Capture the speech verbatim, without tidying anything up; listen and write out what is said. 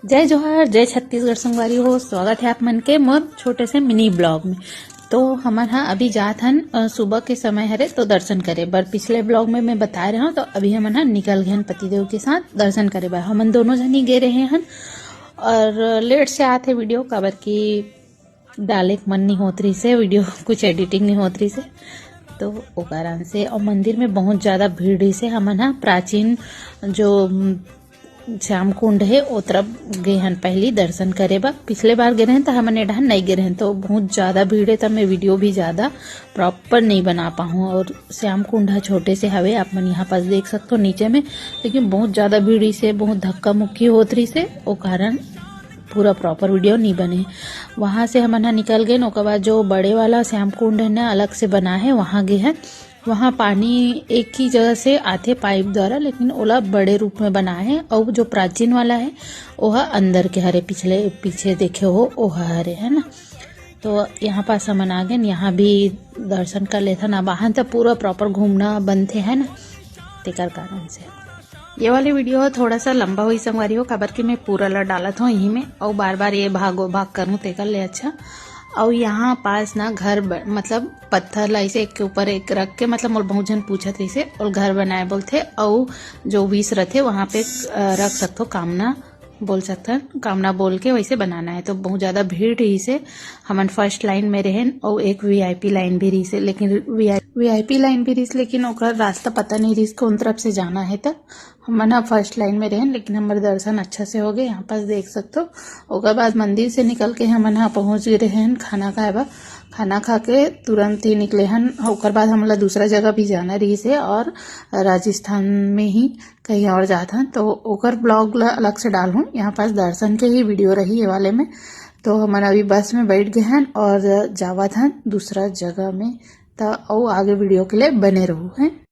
जय जोहार, जय छत्तीसगढ़ संगवारी हो। स्वागत है आप मन के मोर छोटे से मिनी ब्लॉग में। तो हमन हा अभी जात हन, अ, सुबह के समय हरे तो दर्शन करे बर। पिछले ब्लॉग में मैं बताए रहे हूँ, तो अभी हमन हा निकल गए हन पतिदेव के साथ दर्शन करे बर। हमन दोनों जनी गे रहे हन और लेट से आत हे वीडियो, काबर कि डाले के मन नहीं होत रहिस हे वीडियो, कुछ एडिटिंग नहीं होत रहिस हे, तो ओ कारण से। और मंदिर में बहुत ज़्यादा भीड़ रहिस हे। हमन हा प्राचीन जो, उम, श्याम कुंड हे, ओ तरफ गे हन पहली दर्शन करे बर। पिछले बार गे रहन त हमन ए डहन नहीं गे रहन, तो बहुत ज़्यादा भीड़ हे, तब मैं वीडियो भी ज़्यादा प्रॉपर नहीं बना पाहूँ। और श्याम कुंड ह छोटे से हवे, आप मन यहाँ पास देख सकते हो नीचे में, लेकिन बहुत ज़्यादा भीड़ रहिस हे, बहुत धक्का मुक्की होत रहिस हे, ओ कारण पूरा प्रॉपर वीडियो नहीं बने। वहाँ से हमन हा निकल गए, ओकर बाद जो बड़े वाला श्याम कुंड है ना, अलग से बना है, वहाँ गए हैं। वहाँ पानी एक ही जगह से आथे पाइप द्वारा, लेकिन ओला बड़े रूप में बना है, और जो प्राचीन वाला है, ओह अंदर के हरे, पिछले, पीछे देखे हो, ओह हरे, है ना। तो यहाँ पास हमन आ गए, यहाँ भी दर्शन कर लेथन। अब आहन त पूरा प्रॉपर घूमना बनथे, है ना, तेकर कारण से। ये वाले वीडियो ह थोड़ा सा लंबा होई संगवारी हो, काबर कि मैं पूरा ला डालत हूँ यही में, और बार बार ये भाग वो भाग करूँ, तेकर ले अच्छा। और यहाँ पास ना घर ब-, मतलब पत्थर ला ऐसे एक के ऊपर एक रख के, मतलब मोर बहुत झन पूछत रहिसे, और घर बनाए बोलथे, और जो विष रथे वहाँ पे, अ, रख सकथो कामना, बोल सकथन, कामना बोल के वैसे बनाना है। तो बहुत ज़्यादा भीड़ रहिसे, हमन फर्स्ट लाइन में रहेन, और एक वीआईपी लाइन भी रहिसे, लेकिन वीआईपी लाइन भी रहिस, लेकिन ओकर रास्ता पता नहीं रहिस कौन तरफ से जाना है, त हमन ह फर्स्ट लाइन में रहेन, लेकिन हमर दर्शन अच्छा से हो गए। यहाँ पास देख सकथो, ओकर बाद मंदिर से निकल के हमन ह पहुँच गए रहेन खाना खाए बर। खाना खा के तुरंत ही निकले हन। ओकर बाद हमला दूसरा जगह भी जाना रहिस हे, और राजस्थान में ही कहीं और जात हन, तो ओकर ब्लॉग ला अलग से डालहूँ। यहाँ पास दर्शन के ही वीडियो रही ये वाले में। तो हमन अभी बस में बैठ गए हन और जावत हन दूसरा जगह में, त अउ आगे वीडियो के लिए बने रहू, हैं।